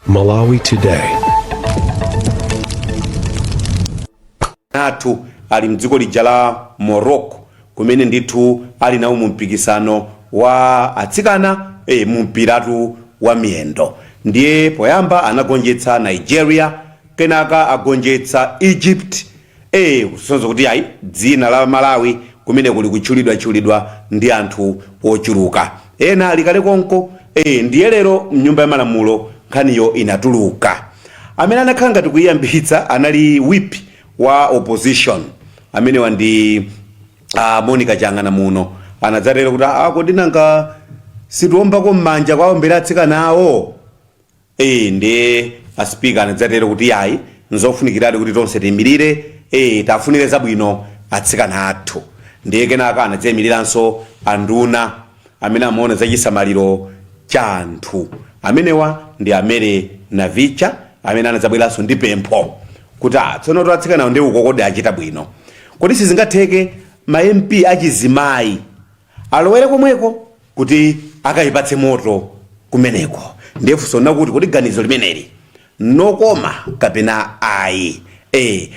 Malawi Today. Athu ali mdziko lija la Morocco, kumene ndithu ali nawo mu mpikisano wa atsikana mu mpiratu wa miyendo. Ndiye poyamba anagonjetsa Nigeria, kenaka agonjetsa Egypt, kusonyeza kuti ayi, dzina la Malawi kumene kuli kutchulidwatchulidwa ndi anthu ochuluka, ena ali kale konko. Ndiye lero mnyumba ya malamulo nkhaniyo inatuluka. Amene anakhala ngati kuyiyambitsa anali whip wa opposition, amenewa ndi Monica Chang'ana muno. Anadzatero kuti, "Kodi nanga sitiombako m'manja kwaombera atsikana awo?" Ndiye aspika anadzatero kuti ayi, nzofunikiradi kuti tonse tiyimirire, tafunire zabwino atsikana athu. Ndiye kenaka anadzayimiriranso anduna amene amaona za chisamaliro cha anthu, amenewa ndi a Mary Navicha, amene anadzabweranso ndi pempho kuti tsono to atsikanawo ndi uko kodi achita bwino, kodi sizingatheke ma MP achizimayi alowere komweko kuti akayipatse moto kumeneko? Ndiye funso nakuti, kodi ganizo limeneli nokoma kapena ayi?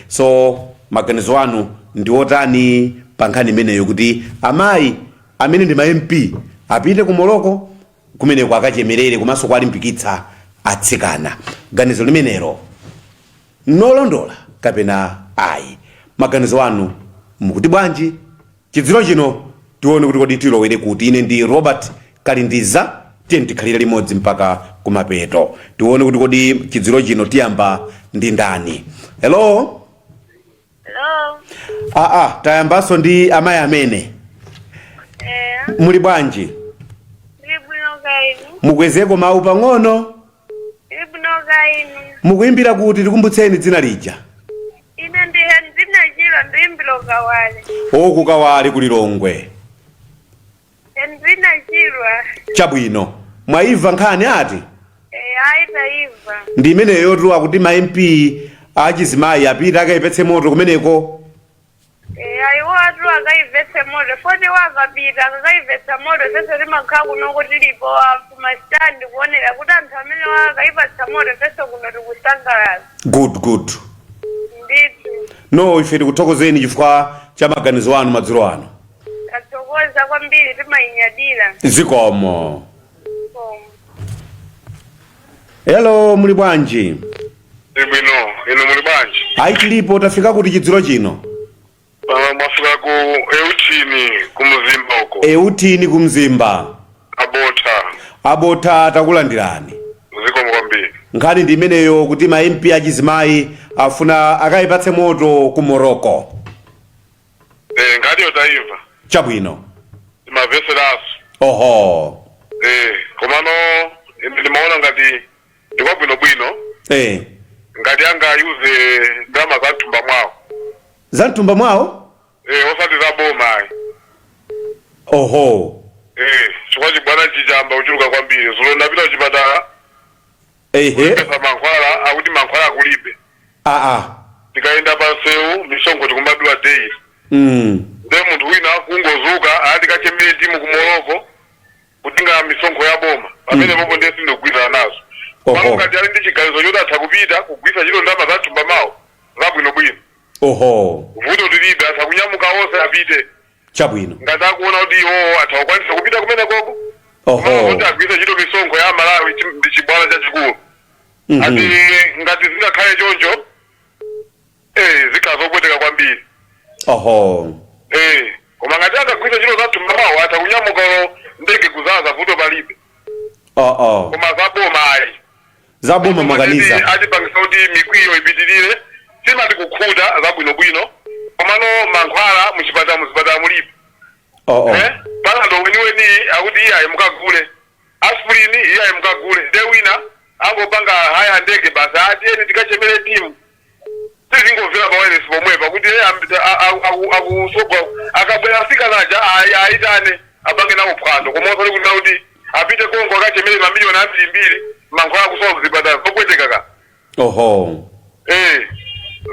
So maganizo anu ndi otani pa nkhani imeneyo, kuti amayi amene ndi ma MP apite ku Morocco kumeneko akachemerere komanso kuwalimbikitsa atsikana? Ganizo limenelo nolondola kapena ayi? Maganizo anu mukuti bwanji? Chidziro chino tione kuti kodi tilowere kuti. Ine ndi Robert Kalindiza, tiye tikhalire limodzi mpaka kumapeto. Tione kuti kodi chidziro chino tiyamba ndi ndani. Hello? Hello. Tayambanso ndi amayi amene. Muli bwanji? Ndili bwino, kaya inu? Mukwezeko mawu pang'ono. Ndili bwino, kaya inu? Mukuyimbira kuti? Tikumbutseni dzina lija. Ine ndi Hendrina Chilo, ndiyimbira Kawale. Oku Kawale ku Lilongwe. Hendrina Chilwa. Chabwino, mwayimva nkhani ati? Ayi, tayimva. Ndi imeneyo tu, akuti ma MP achizimayi apite akayipetse moto kumeneko. Ayiwo atu akayipetse moto, foti wakapita akakayipetsa moto, fenso timakhala kuno tilipo kumastandi kuonera kuti anthu amene wakayipatsa moto, fenso kuno tikusangalala. Good, good. Ndithu. No, ife tikuthokozeni chifukwa cha maganizo anu madzulo ano. Tathokoza kwambiri, timayinyadira. Zikomo. Koma. Hello, muli bwanji? Bwino, inu muli bwanji? Ayi, tilipo. Tafika kuti chidziro chino? Pano mwafika ku Euthini, ku Mzimba uko. Euthini, ku Mzimba. Abotha. Abotha, takulandirani. Zikomo kwambiri. Nkhani ndi imeneyo, kuti ma MP achizimayi afuna akayipatse moto ku Morocco. Nkhaniyo tayimva. Chabwino. Timamveseranso. Komano ine ndimaona ngati ndikwabwinobwino ngati angayuze ndalama za mthumba mwawo. Za mthumba mwawo? Osati za boma ayi. Chifukwa chibwana chichamba kuchuluka kwambiri. Zulo ndapita kuchipatala kupeza mankhwala, akuti mankhwala kulibe. Tikayenda pa msewu, misonkho tikumadula daily. Nde munthu wina kungozuka ati kachemere timu ku Morocco, kutenga misonkho ya boma pamene popo, ndiye sindikugwirizana nazo. Pano ngati ali ndi chiganizo choti atha kupita kugwiritsa ntchito ndalama za mthumba mwawo, zabwinobwino. Vuto tilibe, atha kunyamuka onse apite. Ngati akuona kuti iwowo atha kukwanisa kupita kumene koko. Kuti agwiritse ntchito misonkho ya Malawi ndi chibwana chachikulu. Ati ngati zingakhale choncho, zikhala zopweteka kwambiri. Koma ngati angagwiritse ntchito za mthumba mwawo, atha kunyamuka, ndege kuzaza, vuto palibe. Koma zaboma ayi. Zaboma mwakaniza. Atipangisa kuti mikwiyo ipitirire. Simati kukhuta, zabwinobwino, komano mankhwala muchipatala, muzipatala mulipo. Panado weniweni akuti iyayi, mukagule. Aspirin, iyayi, mukagule. Nde wina angopanga haya ndege basi, atiyeni tikachemere timu. Sizingomvera pa wireless pomwepa kuti akusogola akabwera asikanaja ayitane apange nawo phwando, koma osati kunena kuti apite konko akachemere mamiliyoni ambirimbiri, mankhwala akusowa mzipatala, zopweteka ka.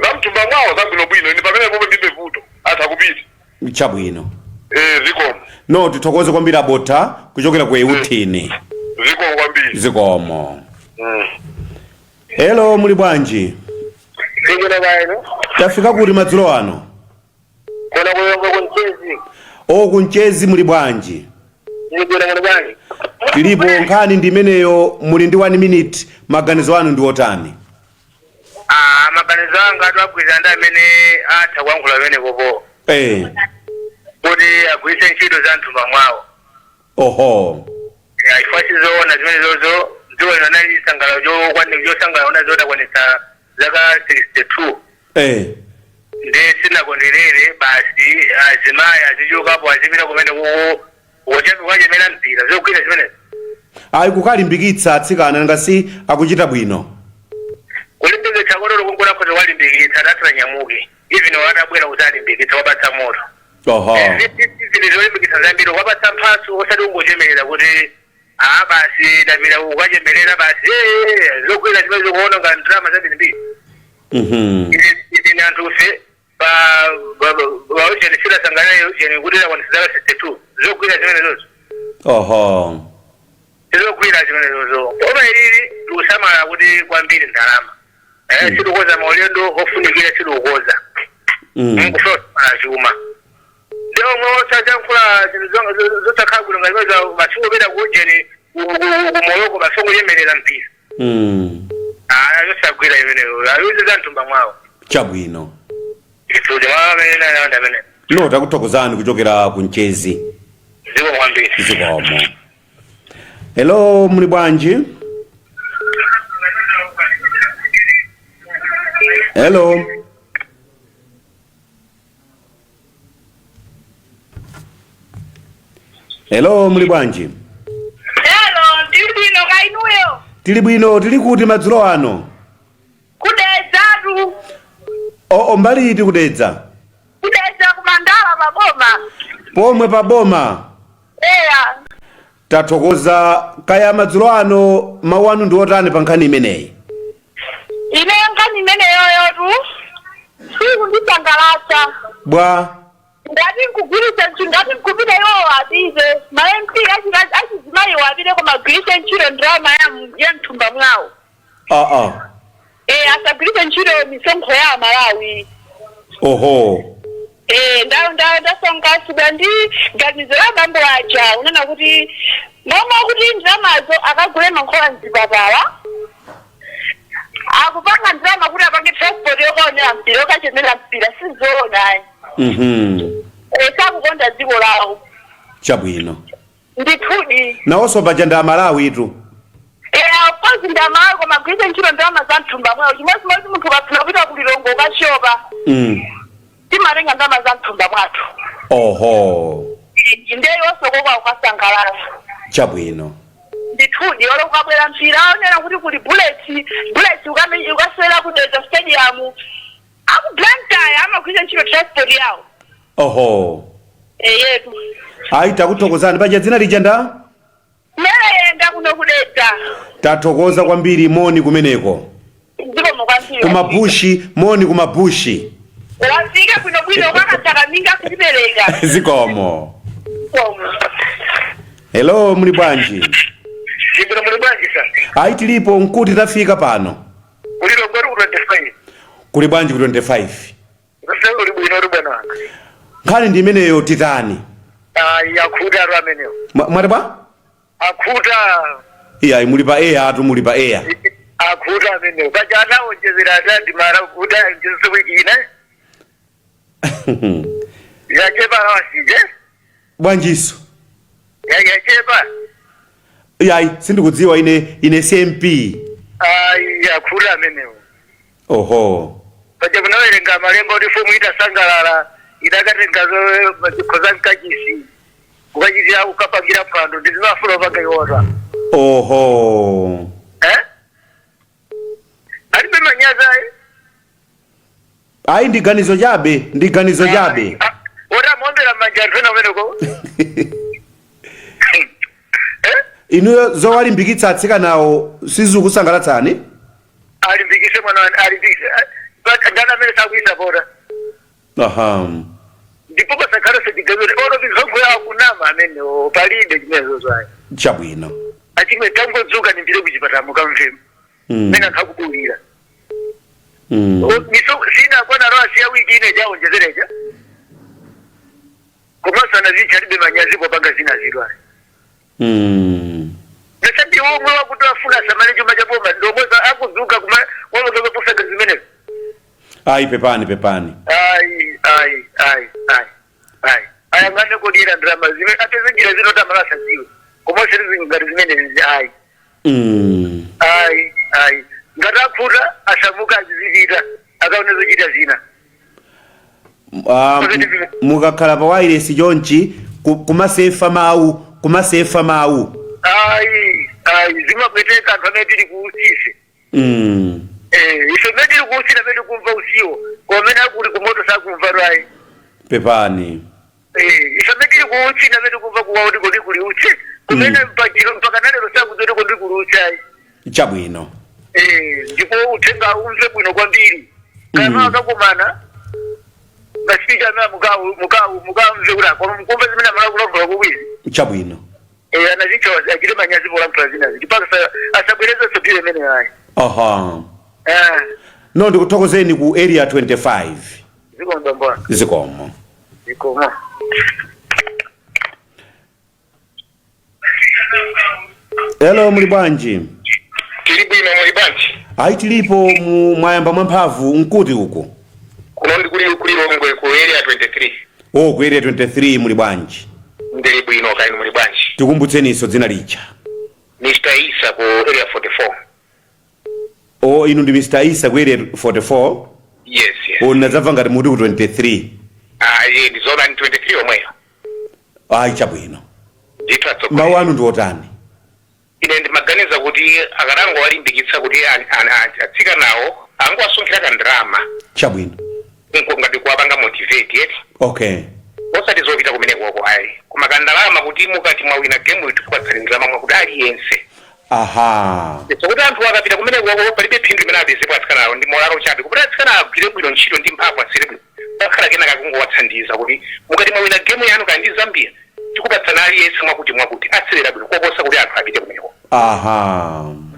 Za mthumba mwawo zabwinobwino, ine pamene popo ndibe vuto, atha kupita. Zikomo. No, tithokoze kwambiri Abotha kuchokera ku Euthini. Zikomo kwambiri. Zikomo. Hello, muli bwanji? Tikuno bwino. Tafika kuti madzulo ano? Kuno kuyongo kunchezi. O, kunchezi, muli bwanji? Ndikuno muli bwanji? Tilipo. Nkhani ndi imeneyo, muli ndi 1 minute, maganizo anu ndi otani? Ah, maganizo anga atu agwirizana ndi amene atha kuyankhula pamene popo kuti agwiritse ntchito za mthumba mwawo. Ya, chifukwa sizoona zimene zozo. Dziko lino nali sangalo chosangalala ona zotakwanitsa zaka 62. Ndi sinakondwerere basi, azimayi azichokapo, azipita kumene kuko kuchapi kwachemera mpira, zogwira zimenezi. Ayi, kukalimbikitsa atsikana, ngasi akuchita bwino. Kulimbikitsa kotero kunkuna khoza kwalimbikitsa atatha nyamuke, even watabwera kuzalimbikitsa, wapatsa moto. Zinthu zolimbikitsa zambiri, wapatsa mphatso, osati ungochemerera kuti aa basi ndapita kukachemerera basi. Zogwira zimene zikuona nga ndalama zambirimbiri. Izi ni anthu fe pa pa sila sangalale kuti lakwanitsa zaka 62, zogwira zimene zozo. Zogwira zimene zozo, koma ilili tikusamala kuti kwambiri ndalama situkoza maulendo ofunikira, situkukoza nkufuna kusamala chuma, ndi omwe osajankhula zinthu zosakhala bwino ngati zimene basingopita kujeni kumoloko basingochemerera mpira. Ah, yosagwira imeneyo, ayuze za mthumba mwawo. Chabwino. Ituja amene nayanda amene. No, takuthokozani kuchokera kunchezi. Ziko kwambiri. Zikomo. Hello, muli bwanji? Hello. Hello, muli bwanji? Hello, ndili bwino, kainuyo? Tili bwino. Tili kuti madzulo ano? Kudedzatu. Oo, mbali iti kudedza? Kudedza kumandala paboma. Pomwe paboma? Eya. Tathokoza. Kaya madzulo ano mawu anu ndi otani pa nkhani imeneyi? Ine nkhani imeneyoyotu sikundisangalatsa. Bwa? Ngati nkugwiritsa ntchito, ngati nkupita iwowo apite, ma MP achizimayiwo apite, koma agwiritse ntchito ndalama ya mthumba mwawo. Asagwiritse ntchito misonkho ya Amalawi. Ndasangalatsidwa ndi ganizo la bambo aja unena kuti momwe kuti ndalamazo akagule mankhwala mzipatala, akupanga ndalama kuti apange transport yokaonera mpira, yokachemera mpira, sizoona. Sakukonda dziko lawo. Chabwino. Ndithudi. Nawonso paja ndi Amalawi itu. Of course ndi Amalawi, koma agwiritse ntchito ndalama za mthumba mwawo. Chimodzimodzi munthu ukafuna kupita ku Lilongwe ukashopa, timatenga ndalama za mthumba mwathu. Ndiye yonso ukasangalala. Chabwino. Ndithudi. Olo ukabwera mpira aonera kuti kuli Bullets, Bullets ukasewera ku Dedza Stadium, aku Blantyre amagwiritsa ntchito transport yawo. Eyetu. Ayi, takuthokozani. Paja dzina lija nda? Mereyenda, kuno kudedza. Tathokoza kwambiri, moni kumeneko. Zikomo kwambiri. Kumabushi, moni kumabushi. Wafika bwinobwino, ukakatsakaminga kutipereka. Zikomo. Zikomo. Hello, muli bwanji? Ndikuno, muli bwanji sa? Ayi, tilipo. Nkuti tafika pano? Ulilongwe ku 25. Kuli bwanji ku 25? Uli bwino, uli bwana wanga. Nkhani ndi imeneyo, titani? Ayi, akhuta atu amenewo. Mwati bwa? Akhuta. Iyayi, muli pa air atu, muli pa air. Akhuta amenewo, paja anawonjezera atandi mara kuti aonjezese wiki ine yachepa awasije. Bwanjiso? Yachepa. Iyayi, sindikudziwa ine, ine CMP. Ayi, akhuta amenewo. Paja kunawerenga malemba kuti mfumu itasangalala idakatenga zikho za mkachisi kukachitira kukapangira phwando, ndi zimafuna upanga iwota. Eh, alibe manyazi ayi. Ayi, ndi ganizo chabe, ndi ganizo chabe. Oti amuombera manja anthu ena kumeneko, eh? Inuyo zowalimbikitsa atsikanawo sizikukusangalatsani? Alimbikise mwana wanu, alimbikise. Ndani amene sakuyisapota? Ndipo pasakhale sedigamire olo misonkho yawo, kunama amenewo, palibe chimenezo ayi. Chabwino. Achimwe, tangodzuka nimbire kuchipatala mukamvemu. Mene anthu akudulira. Sina kwana allowance ya wiki ine jawonjezereja, komanso anazicha alibe manyazi popanga zina zidwale. Nesandi omwe wakuti afuna asamale chuma cha boma ndomwe akudzuka kuma wamotozoposaka zimenezo. Ayi, pepani, pepani. Ayi, ayi, ayi, ayi, ayi, ayang'ane kodira ndalama zimene ateze njira zino tamala asadziwe, komanso ngati zimenezi ayi. Ayi, ayi, ngati akhuta asamuka, azizipita akaone zochita zina. Ah, mukakhala pa wireless chonchi kumasefa mawu, kumasefa mawu. Ayi, ayi, zimapweteka anthu amene tili kuusise. Eh, ife mene tili kuusira amene tikumva usiwo, koma amene akuli kumoto sakumva ayi. Pepani. Eh, ife amene tili kuutsina amene tikumva kuwawa kuti kodi kuli utsi kumene mpachiro mpaka nalero sakuti kodi kuli utsi ayi. Chabwino. Eh, ndipo uthenga umve bwino kwambiri kama akakumana masipika amene mukamve kuti akoma mukumva zimene amalakulankhula kukwizi. Chabwino. Eh, anazicha achite manyazi polankhula zinazi chipaka asabwerezenso pile imene ayi. Eh. No, ndikuthokozeni ku Area 25. Zikomo bambo. Zikomo. Zikomo. Hello, muli bwanji? Tili bwino, muli bwanji? Ayi, tilipo. Mwayamba mwamphamvu, nkuti uku? Kuno ndi kuli Longwe ku Area 23. Oh, ku Area 23, muli bwanji? Ndili bwino, kaini muli bwanji? Tikumbutseniso dzina lija. Mr Isa ku Area 44. Oh, inu ndi Mr Isa ku Area 44? Yes. Oh, nadzamva ngati muti ku 23. Ah, ye, ndizona ni 23 omweyo. Ayi, chabwino. Ndithu atsogoleri. Mawu anu ndi otani? Ine ndimaganiza kuti akatango walimbikitsa kuti atsikanawo angowasonkhera kandalama. Chabwino. Ngati kuwapanga motivate yeti. Osati zopita kumenekoko ayi, koma kandalama kuti mukati mwawina game tikupatsani ndalama mwakuti aliyense. So kuti anthu akapita kumenekoko palibe phindu limene apezepo atsikanawo, ndi morale chabe. Kuti atsikana agwire bwino ntchito ndi mphamvu, asire bwino, pakhala kena kakungowathandiza kuti mukati mwawina game yanu kandi ndi Zambia tikupatsani aliyense mwakuti mwakuti, atsirira bwino koposa kuti anthu apite kumeneko.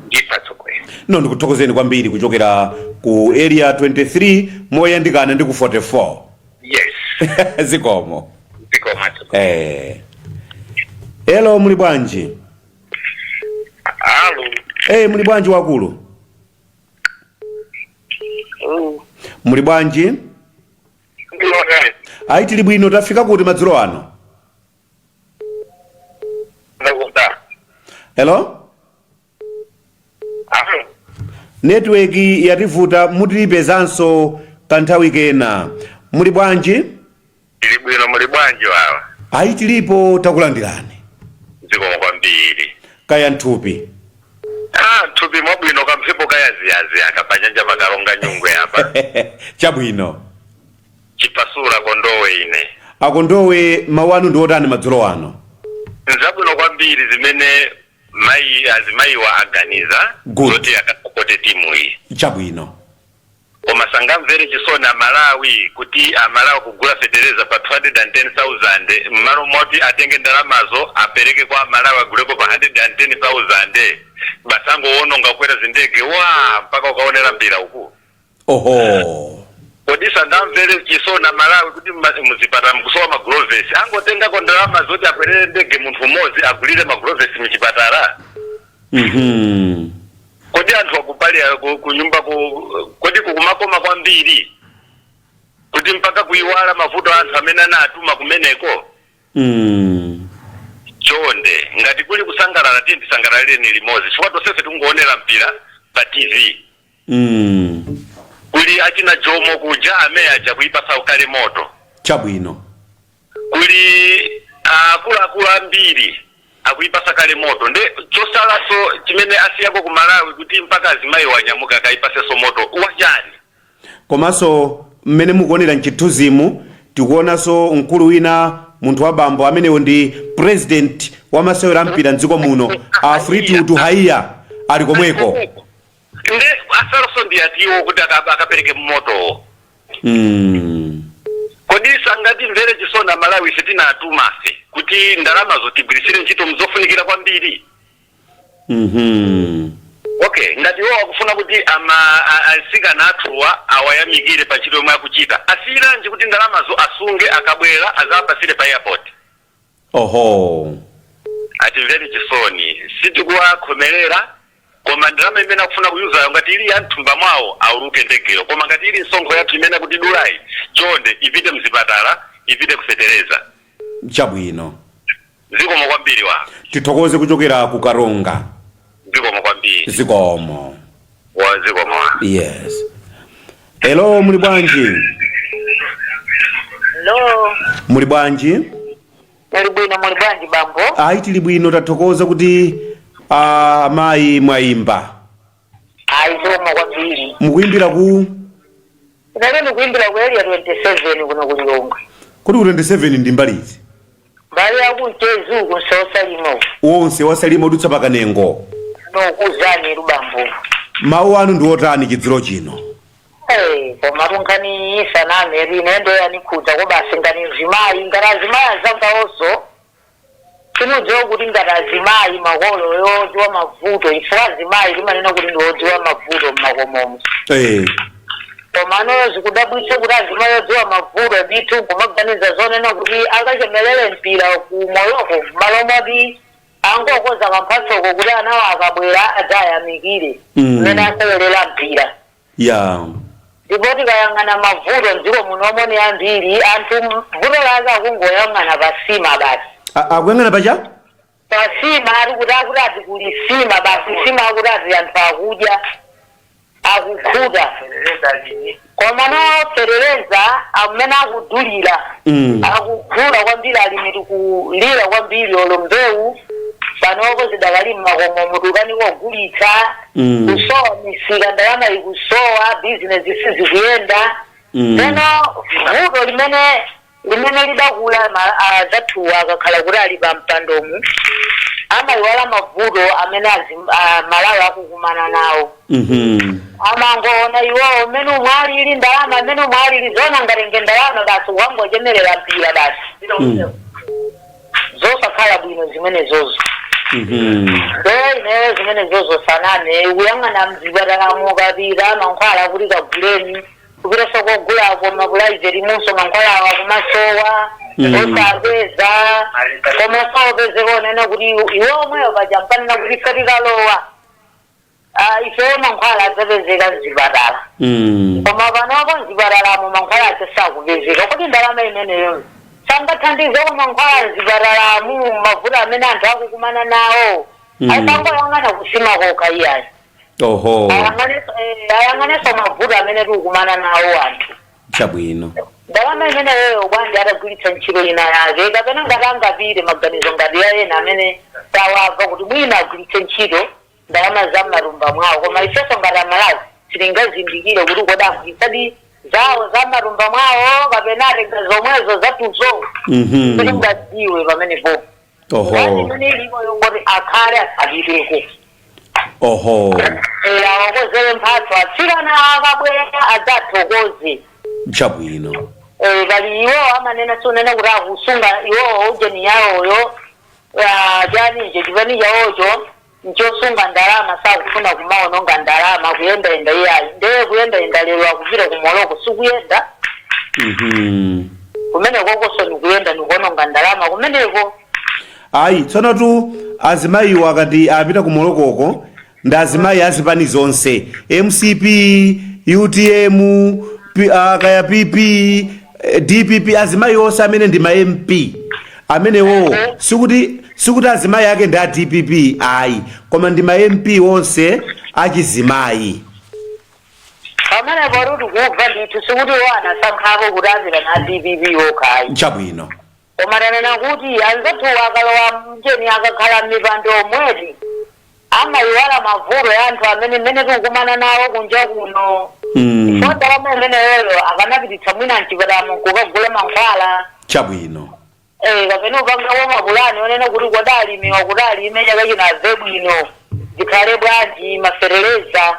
Ndithu atsogoleri. No, ndikuthokozeni kwambiri kuchokera ku Area 23 moyandikana ndi ku 44. Yes. Zikomo. Zikomo atsogoleri. Hello, muli bwanji? Alo. Muli bwanji wakulu? Muli bwanji? Ayi, tili bwino. Tafika kuti madzulo ano? Hello? Alo. Network yativuta, mutilipezanso kanthawi kena. Muli bwanji? Tili bwino, muli bwanji wawa? Ayi, tilipo, takulandirani. Zikomo kwambiri. Kaya nthupi? Ah, thupi mwabwino, kamphepo kayaziyazi akapanyanja pakalonga nyungwe apa. Chabwino. Chipasula Kondowe ine. Akondowe, mawu anu ndi otani madzulo ano? Nzabwino kwambiri zimene mayi azimayiwa aganiza zoti akasapote timu iyi. Chabwino. Koma sangamvere chisoni Amalawi kuti Amalawi kugula fetereza pa 210,000, mmalo moti atenge ndalamazo apereke kwa Amalawi aguleko pa 110,000, basangowononga kukwera zindege wa mpaka ukaonera mpira uku. Kodi sangamvere chisoni Amalawi kuti muzipatala mukusowa magulovesi, angotengako ndalama zoti akwerere ndege munthu umodzi agulire magulovesi muchipatala? Kodi anthu akupalira ku nyumba kodi kukumakoma kwambiri kuti mpaka kuiwala mavuto anthu amene anatuma kumeneko? Chonde, ngati kuli kusangalala, tiye tisangalalireni limodzi, chifukwa tonsefe tikungoonera mpira pa TV. Kuli achina Jomo kuja amene aja kuipasa ukale moto. Kuli akuluakulu ambiri akuipasa kale moto, nde chosalaso chimene asiyako ku Malawi kuti mpaka azimayi wanyamuka akaipasenso moto wachani? Komanso mmene mukuonera mchithunzimu, tikuonanso mkulu wina, munthu wa bambo amenewo ndi president wa masewero ampira mdziko muno, a Fleetwood Haiya, ali komweko. Nde asalaso ndi atiwo kuti akapereke motowo? Kodi sangatimvere chisoni Amalawi ife tinatumafe kuti ndalamazo tigwirisire ntchito mzofunikira kwambiri? Okay, ngati iwo akufuna kuti ama atsikana athuwa awayamikire pa ntchito yomwe akuchita, asiyiranji kuti ndalamazo asunge, akabwera azawapasire pa airport? Oho. Atimvere chisoni, sitikuwakhomerera, koma ndalama imene akufuna kuyuzayo ngati ili ya mthumba mwawo, auluke ndegeyo, koma ngati ili msonkho yathu imene akutidulayi, chonde ipite mzipatala, ipite kufetereza. Chabwino. Zikomo kwambiri wa. Tithokoze kuchokera ku Karonga. Zikomo kwambiri. Zikomo. Wa, zikomo. Yes, hello, muli bwanji? Hello. Muli bwanji? Muli bwino, muli bwanji bambo? Ayi, tili bwino, tathokoza kuti amayi mwayimba. Ayi, zikomo kwambiri. Mukuyimbira ku? Inali ndikuyimbira ku Area 27 kuno ku Lilongwe. Kuti ku 27 ndi mbalizi? Mbali yakumtezi uku, nseosalima. Wonse wasalima udutsa pakanengo? Nokuzani lubambo. Mawu anu ndi otani chidzulo chino? Eh, koma tunkhani saname, ine ndo yanikhudza ko basi ngati mzimayi, ngati azimayi azangaonso. Timudziwa kuti ngati azimayi makolo yodziwa mavuto, ife azimayi timanena kuti ndi odziwa mavuto mmakomomo. Komano zikudabwitsa kuti azimayi odziwa mavuto ndithu kumaganiza zonena kuti akachemelere mpira ku Morocco, malo moti angokoza kamphatsoko kuti anawo akabwera adzayamikire mmene asewerera mpira. Ndipo tikayang'ana mavuto mdziko munomo ni ambiri, anthu vuto lake akungoyang'ana pasima basi. Akuyang'ana pacha? Pasima, ari kuti akuti ati kuli sima basi, sima akuti ati anthu akudya, akukhuta, koma noferereza amene akudulira akugula kwambiri, alimi tikulira kwambiri, olo mbewu panopo zidakali mmakomo, mutukani kogulitsa. Kusowa misika, ndalama ikusowa, bizinesi sizikuyenda. Teno vuto limene lidakula azathuwa akakhala kuti ali pa mpandomu amayiwala mavuto amene Malawi akukumana nawo. Amangoona iwowo mmene umwe alili ndalama, mmene umwe alili zona, ngatenge ndalama basi kukangochemerera mpira basi. Zosakhala bwino zimenezozo. E, ineyo zimenezozo sanane, kuyang'ana mzipatala mukapita mankhwala kuti kaguleni, kupitaso kogulako ma private munso mankhwala awa kumasowa. Osapeza, koma saopezeka onena kuti iwe omweyo paja mpanena kuti ife tikalowa, ifeyo mankhwala adzapezeka mzipatala. Koma panopo mzipatalamo mankhwala adzasakupezeka, kuti ndalama imeneyo sangathandizeko mankhwala mzipatalamo, mavuto amene anthu akukumana nawo? Asangoyang'ana kusima kokha iyayi. Ayang'anenso mavuto amene tikukumana nawo anthu. Chabwino. Ndalama imeneyoyo bwanji atagwiritsa ntchito ina yake, kapena ngati angapite maganizo ngati ya ena amene tawamva kuti mwina agwiritse ntchito ndalama za m'matumba mwawo, koma ifenso ngati Amalawi sitingazindikire kuti kodi agwiritsadi zawo za m'matumba mwawo kapena atenga zomwezo zathuzo. Sitingadziwe pamenepo. Nkhani imene ilipo yongoti akhale asapiteko. Awakozere mphatso atsikana, akabwera adzathokoze. Chabwino. Pali iwo amanena, sunena kuti akusunga iwowo ujeni yawoyo, chanicho chipani chawocho nchosunga ndalama, sakufuna kumaononga ndalama kuyendayenda iyayi. Ndeye kuyendayenda lero akupita ku Morocco sikuyenda. Kumeneko koso nikuyenda, nikuononga ndalama kumeneko. Ayi, tsono tu azimayiwo akati apita ku Morokoko ndi azimayi azipani zonse, MCP, UTM, kaya PP, DPP, azimayi onse amene ndi ma MP amenewo. Sikuti azimayi ake ndi a DPP ayi, koma ndi ma MP onse achizimayi. Pamenepo kuti kubva ndithu, sikuti iwo anasankhapo kuti apita na DPP okhayi. Chabwino. Koma tanena kuti anzathu akalowa mjeni, akakhala m'mipando omweti, amayiwala mavuto ya anthu amene mmene tikukumana nawo kunja kuno. Ifo ndalama imeneyoyo akanapititsa mwina mchipatala kukagula mankhwala. Chabwino. Kapena upangawo mapulani onena kuti kwadalimiwa, kuti alime chaka chino abve bwino, zikhale bwanji mafereleza.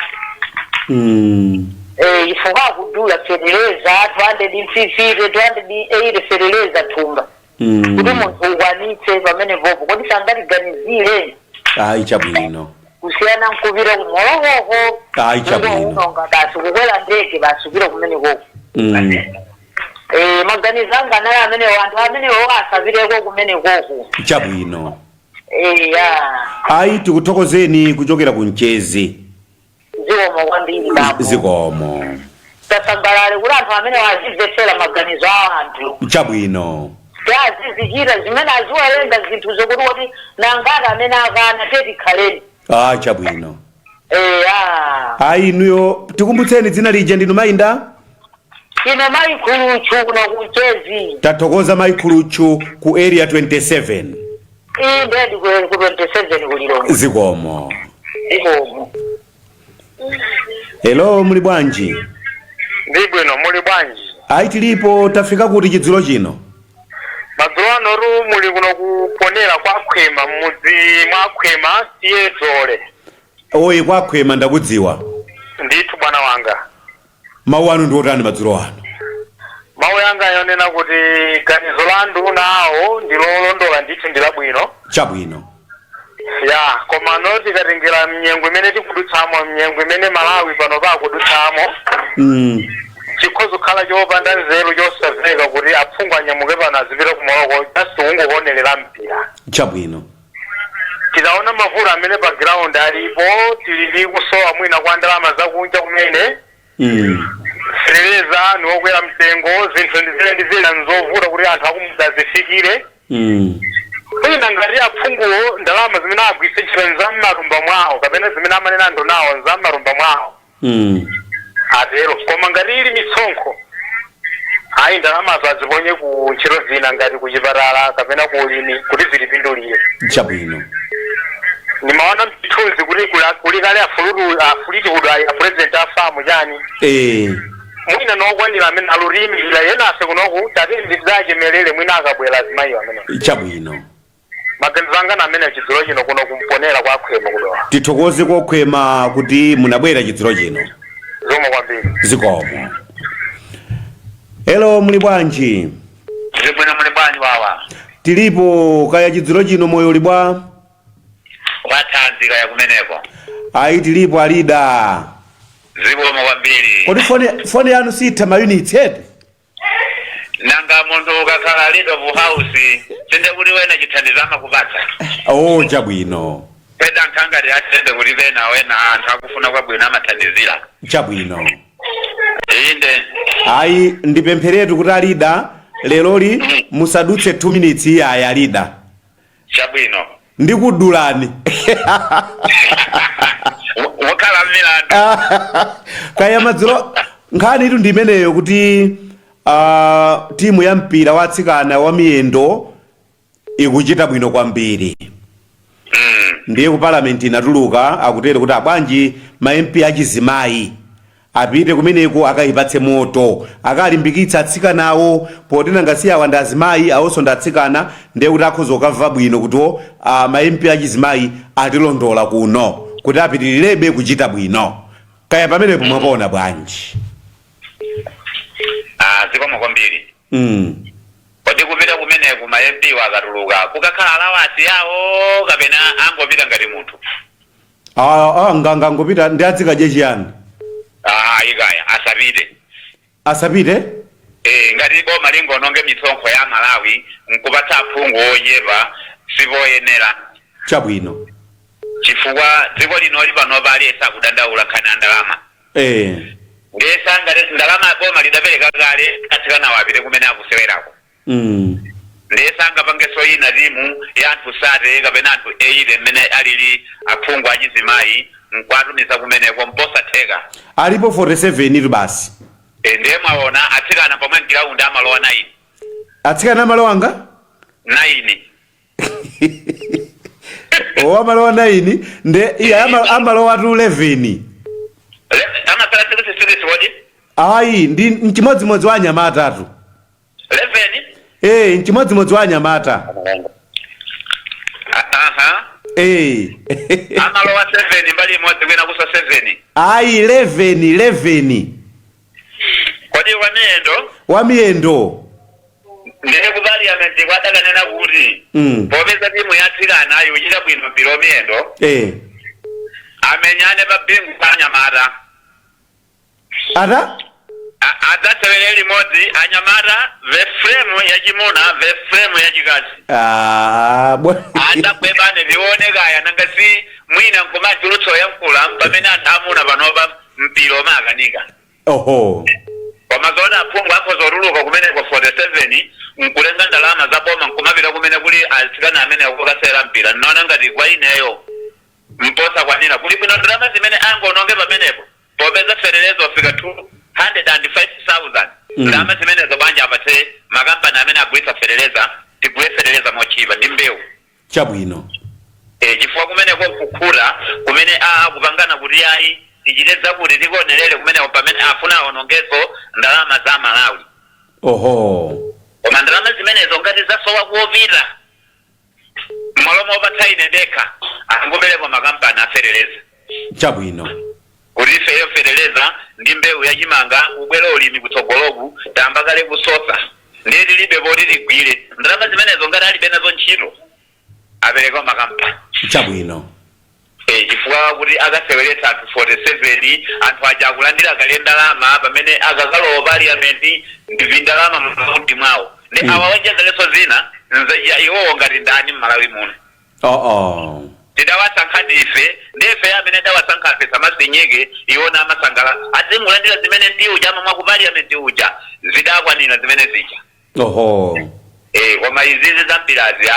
Chifukwa akudula feteleza 250, 280 feteleza thumba. Kuti munthu ukwanitse pamenepopo, kodi sangatiganizire? Ayi, chabwino. Kusiyana nkupita ku Morocco. Ayi, chabwino. Unonga basi kukwera ndege basi kupita kumenekoko. Maganizo anga naye amenewo, anthu amenewo asapiteko kumenekoko. Chabwino. Eya. Ayi, tikuthokozeni kuchokera ku Mchezi. Zikomo kwambiri, bambo. Zikomo. Tasangalale kuti anthu amenewo azimvetsera maganizo a anthu. Chabwino. Azizichita zimene aziwerenga zinthu zokuti kuti nangati amene akana tetikhaleni. Ah, chabwino. Eya. Ayi, inuyo tikumbutseni dzina lija, ndinu mayinda? Ine mayi Khuluchu, kuno ku Mchezi. Tathokoza, mayi Khuluchu, ku Area 27. Iyi ndedi, ku 27 ku Lilongwe. Zikomo. Zikomo. Hello, muli bwanji? Ndi bwino, muli bwanji? Ayi, tilipo. Tafika kuti chidzulo chino? Madzulo anotu muli kuno kuponera kwa Khwema, m'mudzi mwa Khwema, tiye Zole. Oyi, kwa Khwema ndakudziwa. Ndithu, bwana wanga. Mawu anu ndi otani madzulo ano? Mawu yanga yonena kuti ganizo la nduna awo ndi lolondola ndithu, ndi labwino. Chabwino. Ya, koma no tikatengera mnyengo imene tikudutsamo, mnyengo imene Malawi pano pakudutsamo, chikhoza kukhala chopanda nzeru, chosamveka kuti aphungu anyamuke pano azipita ku Morocco just kungokonerera mpira. Chabwino. Tikaona mavuto amene pa ground alipo, tili ndi kusowa mwina kwa ndalama zakunja kumene, fereleza niwokwera mtengo, zinthu ndizina ndi zina nzovuta kuti anthu akumudzi azifikire. Mwina ngati aphunguwo ndalama zimene agwiritse ntchito nzam'matumba mwawo kapena zimene amanena anthu nawo nzam'matumba mwawo, atero. Koma ngati ili misonkho, ayi, ndalamazo aziponye ku ntchito zina ngati ku chipatala kapena ku ulimi kuti zilipindulire. Chabwino. Nimaona mthunzi kuti kuli kale afulutidwa a president a FAM chani, mwina nokwanira amene alutiyimirira yenafe kunoku tate tidzachemelere mwina akabwera azimayiwo amene. Chabwino. Maganizo anga amene chidzulo chino kuno kumponera kwa Khwema kudowa. Tithokoze kokhwema kuti munabwera chidzulo chino. Zikomo kwambiri. Zikomo. Hello, muli bwanji? Zibwino, muli bwanji wawa? Tilipo kaya, chidzulo chino moyo uli bwa? Wathanzi kaya kumeneko? Ayi, tilipo alida. Zikomo kwambiri. Kodi foni yanu sitha ma units eti? Nanga munthu ukakhala leader of house, sinde kuti wena chithandizo amakupatsa? Oh, chabwino. Peda nkhangati atende kuti pena wena anthu akufuna kwabwino amathandizira. Chabwino. Inde. Ayi, ndipempheretu kuti alida leroli musadutse 2 minutes iyayi, alida. Chabwino. Ndikudulani. Wokhala mmilandu. Kaya madzulo, nkhani itu ndi imeneyo kuti timu ya mpira wa atsikana wa miyendo ikuchita bwino kwambiri. Ndiye ku parliament inatuluka akutero kuti abwanji ma MP achizimayi apite kumeneko akayipatse moto, akalimbikitsa atsikanawo, poti nangasi awa ndi azimayi, awonso ndi atsikana, ndiye kuti akhoza kukamva bwino kuti ma MP achizimayi atilondola kuno kuti apitirirebe kuchita bwino. Kaya pamenepo mwapaona bwanji? Ah, zikomo kwambiri. Kodi kupita kumeneku ma MP akatuluka kukakhala allowance yawo kapena angopita ngati munthu? Ah, ah, ngangopita ndi adzikadye chiyani? Ah, ikaya asapite. Asapite? Eh, ngati boma lingononge misonkho ya Malawi nkupatsa aphungu ochepa, sipoyenera. Chabwino. Chifukwa dziko linoli panopa aliyesa akudandaula nkhani ya ndalama. Ndiyesa ngati ndalama boma lidapereka kale, atsikanawo apite kumene akusewerako. Ndiyesa angapangenso ina timu ya anthu 30 kapena anthu 80 mmene alili aphungu achizimayi nkwatumiza kumeneko, mposatheka. Alipo 47 itu basi. E, ndiye mwaona atsikana pomwe mgiraundi amalowa 9. Atsikana amalowa anga? 9. O, amalowa 9, nde iye amalowa tu 11. Amasala 6 6 kodi? Ayi, ndi mchimodzimodzi wa anyamata atu. 11. Eh, mchimodzimodzi wa anyamata. Aha. Amalowa 7 mbali imodzi, kwina kusa 7. Ayi, 11, 11. Kodi wamiyendo? Wamiyendo. Ndiye ku parliament kwadakanena kuti popeza timu ya atsikana ikuchita bwino mpira wamiyendo, Amenyane pa Bingu pa anyamata. Ata? Adzasewere limodzi anyamata ve frame yachimuna ve frame yachikazi. Ah, Adzagwebane tione kaya, nanga si mwina nkumachulutsa oyankhula pamene anthu amuna panopa mpira omakanika. Koma zona aphungu akhoza otuluka kumeneko 47 nkulenga ndalama za boma nkumapita kumene kuli atsikana amene akukasewera mpira, nnaona ngati kwa ineyo mposakwanira. Kuli bwino ndalama zimene angononge pamenepo, popeza fetereza wafika 205,000. Ndalama zimenezo banja apatse makampani amene agulitsa fetereza, tigule fetereza mochipa ndi mbewu. Chifukwa kumeneko kukhuta kumene akupangana kuti ayi, tichite zakuti, tikuonerere kumeneko, pamene afuna aonongeso ndalama za Malawi. Koma ndalama zimenezo ngati zasowa kuopita, malo mopatsa ine ndekha, angopereka makampani aferereza kuti ifeyo fetereza ndi mbewu yachimanga, ubwera ulimi kutsogoloku, tamba kale kusosa, ndiye tilibe poti tigwire. Ndalama zimenezo ngati alibe nazo ntchito, apereka makampani. Chifukwa kuti akaseweretsa anthu 47, anthu aja akulandira kale ndalama pamene akakalowa parliament, ndi ndalama m'makundi mwawo, ndi awa wonjezereso zina iwowo ngati ndani m'Malawi muno? Tidawasankha ndife, ndife amene dawasankha ife, samasinyike iwona amasangala azimulandira zimene ndi uja amamwa ku parliament uja, zidakwanira zimene zija. Koma izizi zampirazi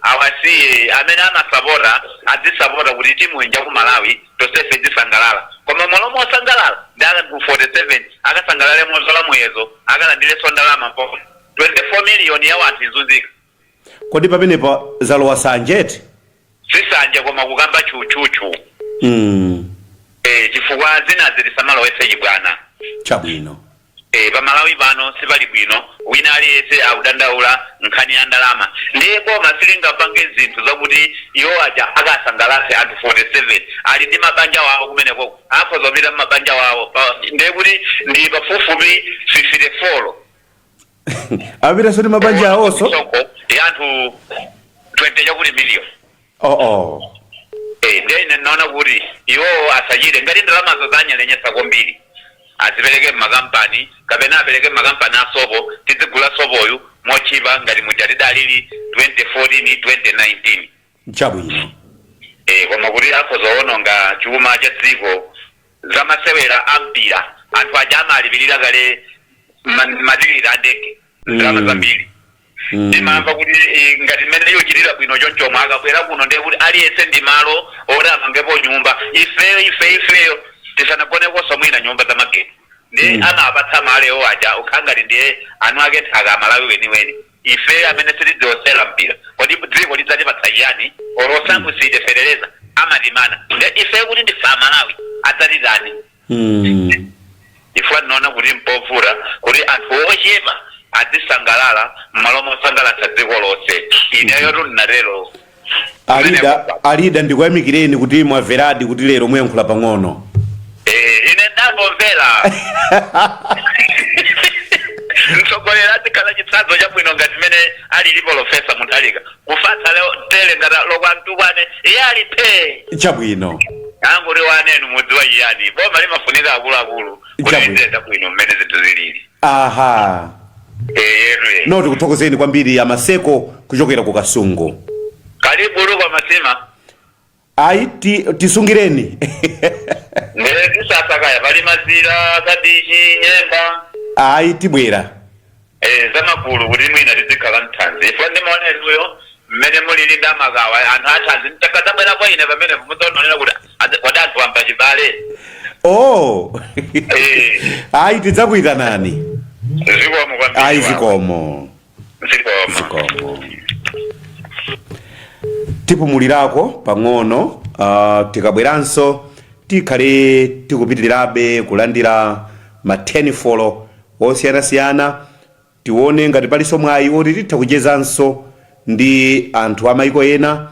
awasiye amene amasapota, adzisapota kuti timu inja ku Malawi tonsefe tisangalala. Koma molomo osangalala ndi anthu 47 akasangalale mozola muyezo, akalandirenso ndalama mpo 24 miliyoni ya wanthu izunzika. Kodi pamenepo zalowa sanjeti? Sisanje, koma kukamba chuchuchu. Chifukwa zinazi tisamalowetse chibwana. Pamalawi pano sipali bwino, wina aliyense akudandaula nkhani ya ndalama, ndiye boma silingapange zinthu zakuti iwo aja akasangalatse anthu 47 ali ndi mabanja wawo kumeneko, akhoza kupita mmabanja wawo. Ndiye kuti ndi pafupifupi 54. Apitanso ndi mabanja awonso? Misonkho ya anthu 20 chakuti million. Ndiye ine ndinaona kuti iwowo asachite ngati ndalamazo zanyalenyesa kwambiri, azipereke mmakampani kapena apereke mmakampani asopo, tizigula sopoyu mochipa ngati muja tidalili 2014, 2019. Koma kuti akhoza kuwononga chuma cha dziko zamasewera ampira, anthu aja amalipirira kale matikiti a ndege, ndalama zambiri. Ndimamva kuti ngati mmene yochitira bwino chonchomwe, akabwera kuno ndiye kuti aliyense ndi malo oti amangepo nyumba. Ifeyo ifeyo tisanagonekonso mwina nyumba za mageti ndi amapatsa malo aja, ukhala ngati ndiye anu ake nthaka Amalawi weniweni. Ife amene sitidziwosera mpira, kodi dziko lidzatipatsa chiyani? Olo samuside fetereza amatimana, ndi ife kuti ndife Amalawi adzatitani? Chifukwa ndinaona kuti mpovuta kuti anthu ochepa azisangalala m'malo mosangalatsa dziko lonse. Ineyo ndinatero. Alida, Alida, ndikuyamikireni kuti mwamveradi kuti lero muyankhula pang'ono. Ine ndangomvera. Mtsogoleri azikhala chitsanzo chabwino ngati mmene alili Professor Mutharika, kufatsa leo tere ngati lokwantukwane iye ali phe. Angoti wanenu mudziwa chiyani, boma limafunika akuluakulu kuti liziyenda bwino mmene zinthu zilili. Eyerwe. No, tikuthokozeni kwambiri Amaseko kuchokera ku Kasungu. Kalibu kwa masima. Ayi, tisungireni. Ndee tisasakaya pali mazira, kabichi, nyemba. Ayi, tibwera. Zamagulu kuti mwina tizikhala mthanzi, ifo ndimaoneruyo mmene mulili ndi amakawa anthu athanzi takadzabwera ine pamene mudzaonera kuti kodi anthu amba chibale. Ayi, tidzakuyitanani. Zikomo kwambiri. Ayi, zikomo. Zikomo. Zikomo. Tipumulirako pang'ono, tikabweranso tikhale tikupitirirabe kulandira ma 10 folo osiyanasiyana, tione ngati palinso mwayi oti titha kuchezanso ndi anthu amayiko ena.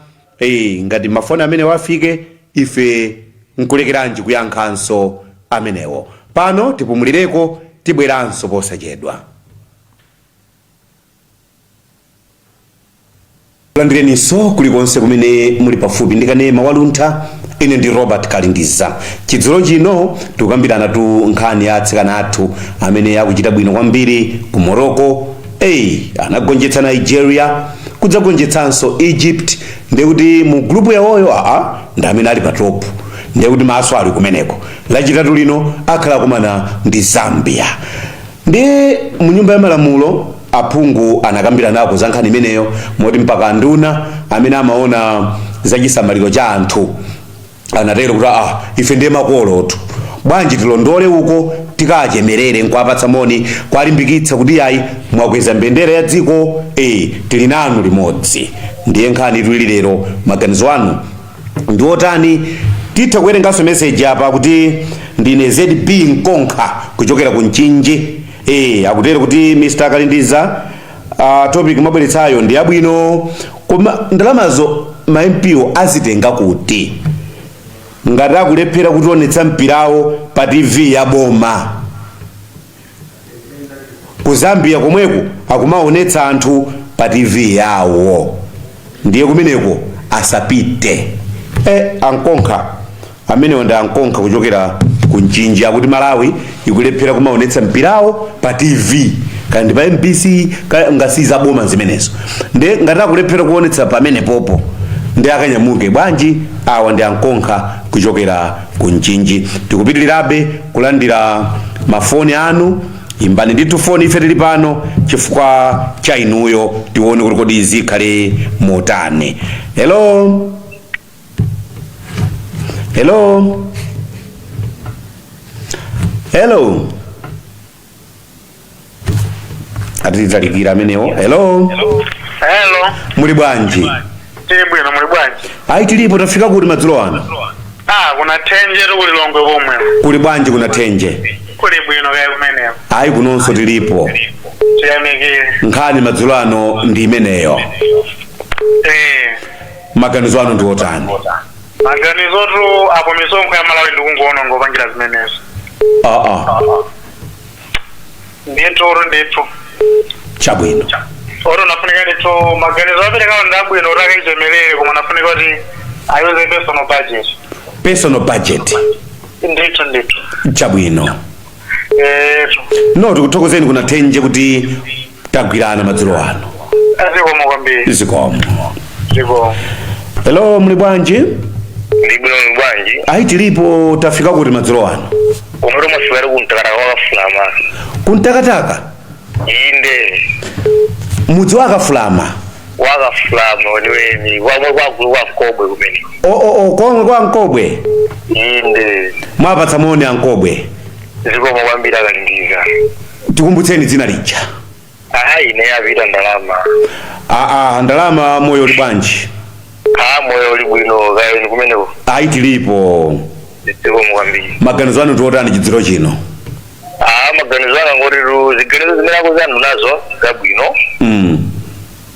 Ngati mafoni amene wafike, ife nkulekeranji kuyankhanso amenewo. Pano tipumulireko, tibweranso posachedwa. Kulandireninso kulikonse kumene muli pafupi ndi kanema Waluntha. Ine ndi Robert Kalindiza. Chidzulo chino tikukambirana tu nkhani ya atsikana athu amene akuchita bwino kwambiri ku Morocco. Anagonjetsa Nigeria, kudzagonjetsanso Egypt, ndekuti mu group yawoyo ndi amene ali pa top, ndekuti maso ali kumeneko. Lachitatu lino akhala kumana ndi Zambia. Ndi mu nyumba ya malamulo aphungu anakambira nako za nkhani imeneyo, moti mpaka nduna amene amaona zachisamaliro cha anthu anatero kuti ife ndiye makolotu, bwanji tilondole uko tikachemerere nkuapatsa moni, kwalimbikitsa kuti ayi mwakweza mbendera ya dziko, tili nanu limodzi. Ndiye nkhani tuli lero, maganizo anu ndi otani? Titha kuwerenganso message apa kuti ndine ZB Nkonkha kuchokera ku Mchinji. Akutero kuti Mr. Kalindiza, topic mwabweretsayo ndi yabwino, koma ndalamazo ma MP azitenga kuti ngati akulephera kutionetsa mpirawo pa TV ya boma? Ku Zambia komweko akumaonetsa anthu pa TV yawo, ndiye kumeneko asapite. Ankonkha amenewo ndi ankonkha kuchokera ku Mchinji, akuti Malawi ikulephera kumaonetsa mpirawo pa TV kandi pa MBC ngasiza boma zimenezo, ndi ngati akulephera kuonetsa pamene popo ndi akanyamuke bwanji. Awa ndi ankonkha kuchokera ku Mchinji. Tikupitirirabe kulandira mafoni anu, imbani ndithu foni, ife tili pano chifukwa cha inuyo, tione kuti kodi zikhale motani. Hello, hello, hello, atitalikira amenewo. Hello. Hello. Muli bwanji? Tili bwino, muli bwanji? Ayi, tilipo. Tafika kuti madzulo ano? Kuna Thenje, kuli Longwe komwe. Kuli bwanji kuna Thenje? Kuli bwino, kaya kumeneko? Ayi, kunonso tilipo. Tiyamikire. Nkhani madzulo ano ndi imeneyo. Maganizo anu ndi otani? Maganizotu apo, misonkho ya Malawi ndikungoona ngopangira zimenezo. Ndithu ndithu. Chabwino. Oro nafunika ndithu maganizo aperekawo ndi abwino kuti akaichemelere, koma nafunika kuti ayuze personal budget. Personal budget. Ndithu ndithu. Chabwino. No, tikuthokozeni kuna Thenje kuti tagwirana madzulo ano. Zikomo kwambiri. Zikomo. Zikomo. Hello, muli bwanji? Ndi bwino, muli bwanji? Ayi, tilipo. Tafika kuti madzulo ano? Komwe mwafika kumtakataka wakafulama. Kuntakataka? Inde. Mudzi wakafulama? Wakafulama weniweni, kwamwe kwagulu kwa Nkobwe kumene. O, komwe kwa Nkobwe? Inde. Mwapatsa moni ankobwe. Zikomo kwambiri, Akalindiza. Tikumbutseni dzina lija. Aha, ine yapita Ndalama. Ndalama, moyo uli bwanji? Moyo uli bwino, kayeni kumeneko? Ayi, tilipo. Zikomo kwambiri. Maganizo anu tiotani chidziro chino? Maganizo anga ngotitu ziganizo zimene akuzanu nazo zabwino,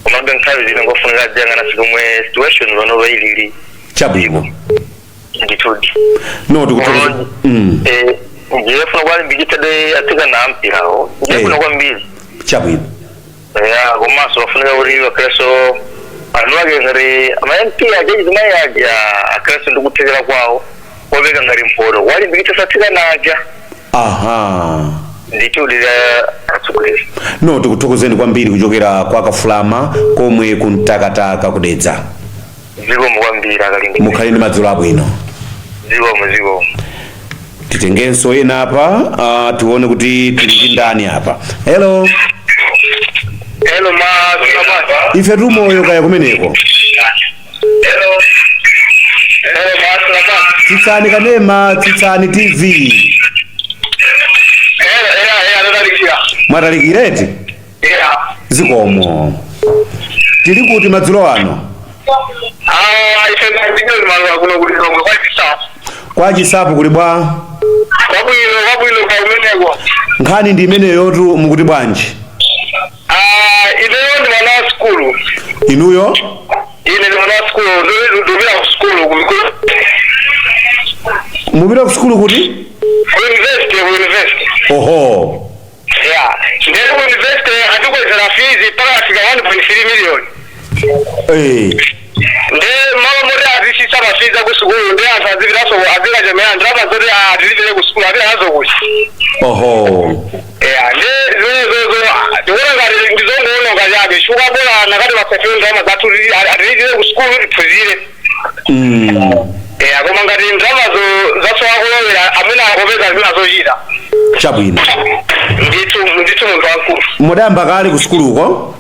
komabe nthawi zina ngofunika ziyang'ana sikomwe situation panopa ilili. Chabwino. Ndithudi. No, tikuthokoza. Ndiye funa kwalimbikitsa de atsikana ampirawo, ndiye bwino kwambiri. Chabwino. Ya, komanso bafunika kuti bakhalenso anthu ake ngati ama MP aja, achizimayi aja, akhalenso ndi kuthekera kwawo kopeka ngati mphoto walimbikitsa atsikana aja. Ndithudi, atsogoleri. No, tikuthokozeni kwambiri kuchokera kwa Kafulama komwe kumtakataka kudedza. Zikomo kwambiri, Akalimbikitsa. Mukhale ndi madzulo abwino. Zikomo, zikomo. Titengenso ena apa, tione kuti tili ndi ndani apa. Hello. Hello, ma. Ife tumoyo, kaya kumeneko? Hello. Hello, ma. Tsitsani kanema, tsitsani TV. Hello, yeah, ndatalikira. Mwatalikireti? Yeah. Zikomo. Tili kuti madzulo ano? Ife ndikile maluwa kuno kuli Longwe kwa Chisapo. Kwa Chisapo kuli bwa? Kwabwino, kwabwino, kwa kumeneko? Nkhani ndi imeneyotu, mukuti bwanji? Ineyo ndi mwana wa sukulu. Inuyo? Ine ndi mwana wa sukulu, ndipita ku sukulu ku Mupita ku sukulu kuti? Ku university, ku university. Oho. Yeah. Ndiye ku university atikwezera fees mpaka afika 1.3 million. Ndiye malo moti Atisisa ma fees ku sukulu, ndi anthu azipitaso azikachemera ndalama zoti atilipire ku sukulu apita nazo kuti? Oho. Eya, ndi zimenezozo ndikuona ngati ndizongoononga chabe, chifukwa bola nakati pasafire ndalama zathu atilipire ku sukulu tiphunzire. Eya, koma ngati ndalamazo zasowa kulowera, amene akopeza zina zochita. Chabwino. Ndithu ndithu, munthu wamkulu. Mudayamba kale ku sukuluko?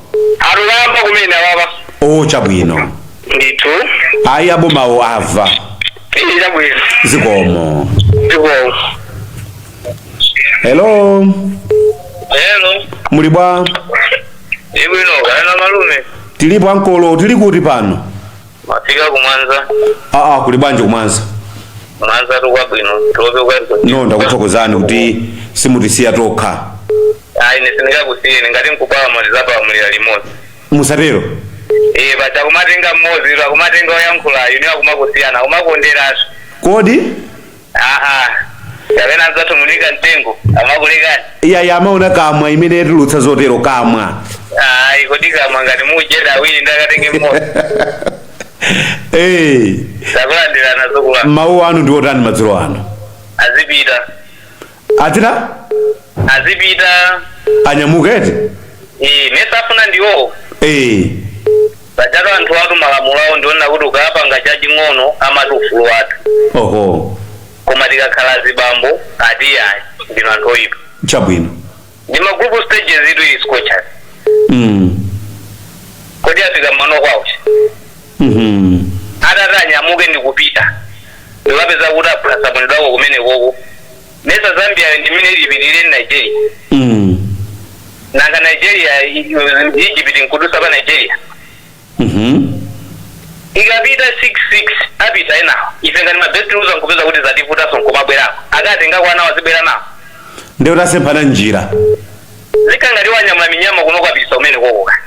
Aluyamba kumene apapa. O, chabwino. Ndithu. Ayi, abomawo ava. Chabwino. Zikomo. Zikomo. Hello. Hello. Muli bwa? Ibwino, kana malume? Tilipo ankolo, tili kuti pano? Mafika kumwanza. Aa, kuli bwanji kumwanza? Mwanza tukwabwino, tiope kwa. No, ndakuthokozani kuti simutisiya tokha. Ayi, nesindingakusiyeni, ngati nkupalamulira zapalamulira limodzi. Musatero. Eh, pacha kumatenga mmodzi, akumatenga oyankhulayo, niwo akumakusiyana, akumakonderaso. Kodi? Aha, kapena anzathu munika mtengo amakulekani. Iya, amaona kamwa imene yatulutsa zotero, kamwa. Ayi, kodi kamwa ngati mujeda awiri ndakatenge mmodzi? Eh. Takulandirana zokula. Mawu anu ndi otani madzulo ano? Azipita. Atira? Azipita. Anyamukete. Eh, nesafuna ndiwo. Eh. Pachatu anthu atu malamulo awo ndiona kuti ukapanga chaching'ono amati ufulu wathu. Oho. Koma tikakhala zibambo ati ayi, ndinu anthu oyipa. Chabwino. Ndi ma group stages itu ili Scorchers. Kodi afika mmano kwawo? Atati anyamuke ndikupita, ndikapeza kuti aphulasamulidwako kumene koko, nesa Zambia ndimene ilipitirire Nigeria. Nanga Nigeria, Egypt nkudusa pa Nigeria. Ikapita 6-6, apita enawo, ife ngati ma best loser nkupeza kuti zativutanso nkumabwerako, akatenga kwanawo azibwera nawo. Ndiye utasemphana njira. Zikangati wanyamula minyama kuno kwapitisa kumene kokoka.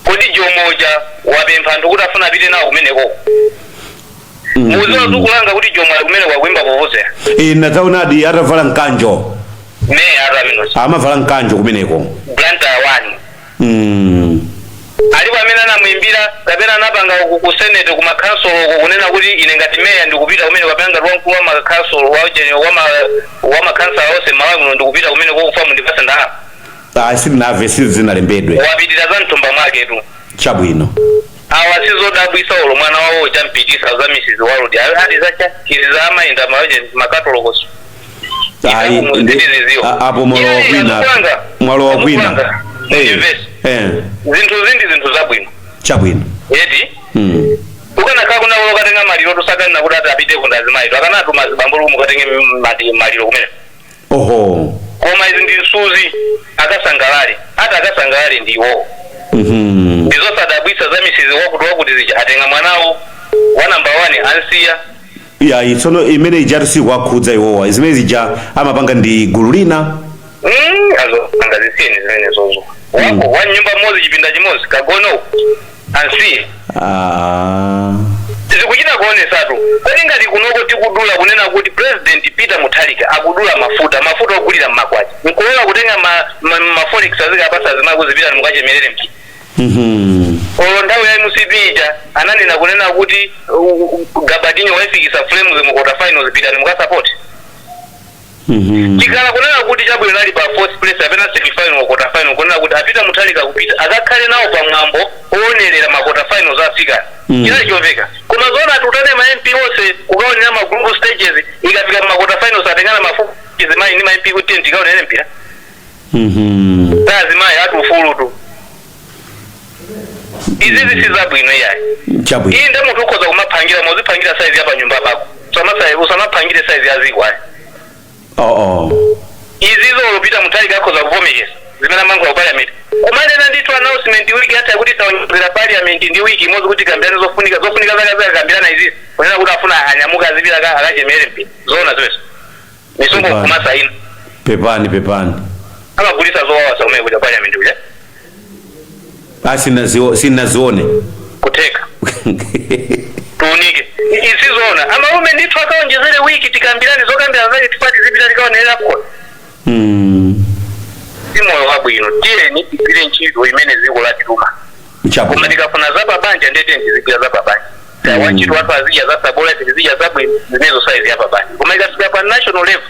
Kodi Jomoja wapempha anthu kuti afuna apite nawo kumene koko? Muziwa zikulanga kuti Jomo ali kumene kwakuimba povozera. Eh, nadzaonadi atavala mkanjo. Ne atu amenosi. Amavala mkanjo kumeneko. Blantyre 1. Alipo amene anamuimbira kapena anapanga ku senate, ku makhansolo uku, kunena kuti ine ngati meya ndikupita kumene, kapena ngati wamkulu wa makhansolo wa makhansala onse Malawi muno ndikupita kumene kokufa mundipase ndalama? Ah, sindinamve, sizinalembedwe. Wapitira za mthumba mwaketu. Chabwino. Awa sizodabwisa, olo mwana wawo champikisa za Mrs World ali zacha izi za amayinda maje makatolokoso. Ayi, apo mwalowa kwina, mwalowa kwina. Eh, eh. Zinthu zindi, zinthu zabwino. Chabwino. Eti. Ukanakhala kuna ukatenga maliro, tusakanena kuti ati apite kundazimayi, akanatuma zibambo lumu ukatenge maliro kumene. Oho. Koma izi ndi msuzi, akasangalale, ati akasangalale ndiwo. Ndizosadabwisa za Mrs wakuti wakuti zija, atenga mwanawo wa number 1 ansiya. Ya, tsono imene ijatu sikuwakhudza iwowa, zimene zija amapanga ndi gulu lina. Azo angazisiyeni zimene zozo wako wa nyumba mmodzi, chipinda chimodzi, kagono ansiye. Ah. Zikuchita kuonesatu. Kodi ngati kunoko tikudula, kunena kuti President Peter Mutharika akudula mafuta, mafuta ogulira mmakwacha, nkulola kutenga ma forex azikapasa azimayi kuzipita mukachemerere mchi? Olo nthawi ya MCP ija ananena kunena kuti Gabadinho waifikisa Flames mu quarter finals, pitani mukasapoti. Chikhala kunena kuti chabwino nali pa fourth place apena semi final, quarter final, kunena kuti apita Mutharika kupita akakhale nawo pamwambo oonerera ma quarter finals a Africa, chinali chomveka. Koma zoona tutane ma MP onse kukaonera ma group stages, ikafika ma quarter finals atengana mafumu zimayi ndi ma MP kuti tikaonere mpira? Tazimayi ati ufulu tu, izizi sizabwino iyayi. Chabwino. Iyi nde munthu ukhoza kumaphangira, muziphangira size ya panyumba pako, usamaphangira size ya ziko ayi. Oh. Izizo olupita Mutharika akhoza kuvomereza zimene amankhula ku parliament, kumanena ndithu announcement wiki yatha kuti taonjezera parliament ndi wiki imodzi kuti kambirane zofunika, zofunika zake zakambirana izizi, kunena kuti afuna anyamuka azipita akachemere mpira? Zoona zimezo? Misonkho Pepani. kumasaina. Pepani, pepani. Amagulisa zowawasa kumene kuja parliament kuja. Ah, sinazione. Kutheka tiunike isizoona amalume ndithu, akaonjezere wiki tikambirane zokambirana zake, tifati zipita tikaonera kona. Si moyo wabwino, tiyeni tigwire ntchito imene dziko latituma. Chabwino. Koma tikafuna zapabanja, ndete tizigwira zapabanja. Wantchito wathu azidya zasabola, tizidya zabwino, zimenezo size yapabanja. Koma ikafika pa national level,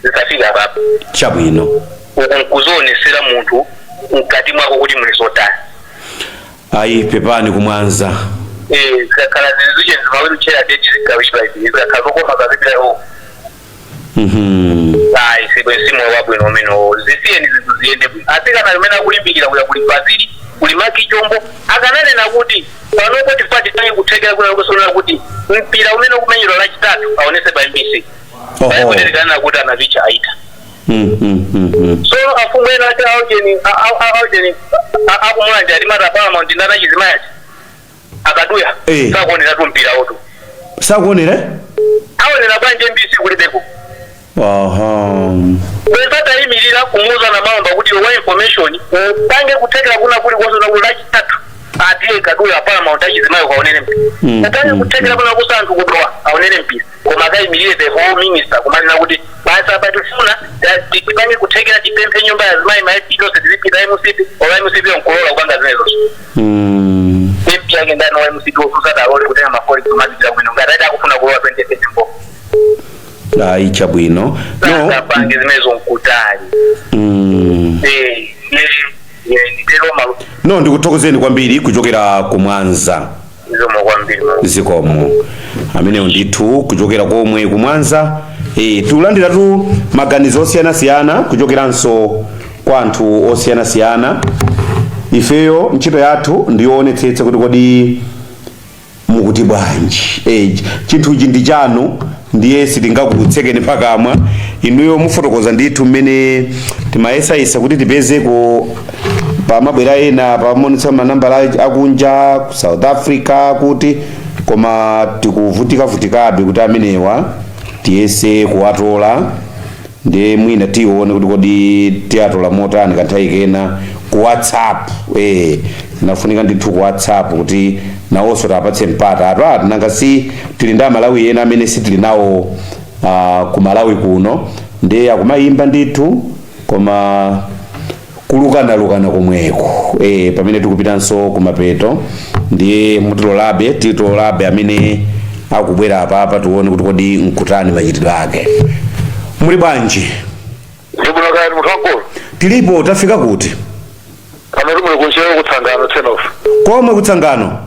zisafika apapo. Chabwino. Uku nkuzionesera munthu mkati mwako kuti muli zotani. Ayi, pepani kumwanza. Zikakhala zizuche zimawheelchair, teti zigawishwa izi, zikakhala zokoma kazipirawo. Ayi, sibwe simo wabwino umenewo. Zisiyeni zinthu ziyende bwino. Asikana limene akulimbikira kuya kuli Brazil, kuli Maki Chombo, akananena kuti panopo tifati kuthekera kuna kusonera kuti mpira umene ukumenyedwa Lachitatu aonese pa MBC. Paikuterekana kuti anavicha aita. So afumu ena ati aujeni aujeni akumulanja alimata Paramount ndana chizimayachi akaduya. Sakuonera tu mpira wotu. Sakuonera? Aonera bwanji MBC kulibeko? Bwezatayimirira kumuuza na maomba kuti wa information upange kuthekera kuna kuli konse kuti Lachitatu atiye kaduya Paramount achizimayo kaonere mpira. Upange kuthekera kuna kusa anthu kudowa aonere mpira, koma akayimirire the whole minister kumanena kuti basa apa tifuna tipange kuthekera, tipemphe nyumba ya zimayi maipito onse tizipita MCP ola MCP onkulola kupanga zimenezozo. MP yake ndani wa MCP osusata alole kutenga maforex kumazipita kumene ngati ati akufuna kulowa 2024? Ayi, chabwino, no. Sangapange zimenezo, nkutali. Nditero malo. No, ndikuthokozeni kwambiri kuchokera kumwanza. Zikomo kwambiri. Zikomo. Amenewo ndithu kuchokera komwe kumwanza. Tikulandiratu maganizo osiyanasiyana kuchokeranso kwa anthu osiyanasiyana. Ifeyo ntchito yathu ndiyoonetsetsa kuti kodi mukuti bwanji. Chinthuchi ndi chanu, ndiye sitingakutsekeni pakamwa. Inuyo mufotokoza ndithu mmene timayesayesa kuti tipezeko pamabwera ena pamaonetsa manambala akunja ku South Africa kuti, koma tikuvutikavutikabe kuti amenewa tiyese kuwatola. Ndiye mwina tione kuti kodi tiyatola motani kanthawi kena ku WhatsApp. Nafunika ndithu ku WhatsApp kuti nawonso tapatse mpata atu ati nanga si tili ndi Amalawi ena amene sitili nawo ku Malawi kuno, ndiye akumayimba ndithu koma kulukanalukana komweko. Pamene tikupitanso kumapeto, ndiye mutilolabe, titolabe amene akubwera apapa, tione kuti kodi nkutani machitidwe ake. Muli bwanji? Ndibwino kaya, munthu wankulu? Tilipo. Tafika kuti? Pano timuli kunchewo kutsangano 10 off. Komwe kutsangano?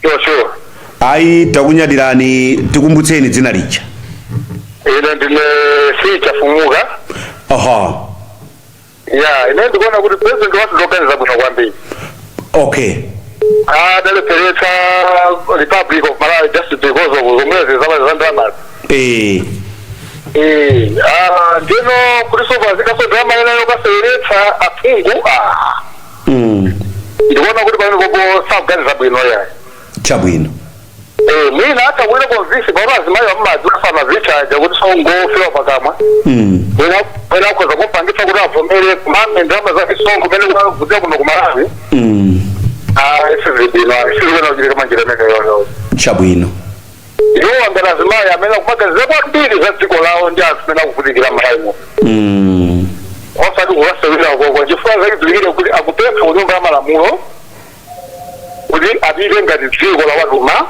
Sure. Ayi, takunyadirani. Tikumbutseni dzina lija. Ine ndine Sichafumuka. Ya, ine ndikuona kuti president wathu ndoganiza bwino kwambiri. Adalepheretsa Republic of Malawi just because of zomwezi zama zandamazi. Ah, ndino kuti sopa zikaso drama ena yokaseweretsa aphungu, ah. Ndikuona kuti pamene popo sakuganiza bwino yayi. Chabwino. Mwina hata mwina convince baba azimayi amumadzi afana zichaja kuti songofewa pakamwa. Mwina akhoza kupangitsa kuti avomere kumame ndalama za misonkho kumene kunakudzera kuno ku Malawi. Ah, isizibwino, isizibwino kuchitika manjira imeneyoyo. Chabwino. Iwo ngati azimayi amene akumaganiza kwambiri za dziko lawo ndi anthu amene akuvutikira Malawi muno. Osati kukasewera koko, chifukwa zachidziwikire kuti akupempha ku nyumba ya malamulo kuti apite ngati dziko la watuma.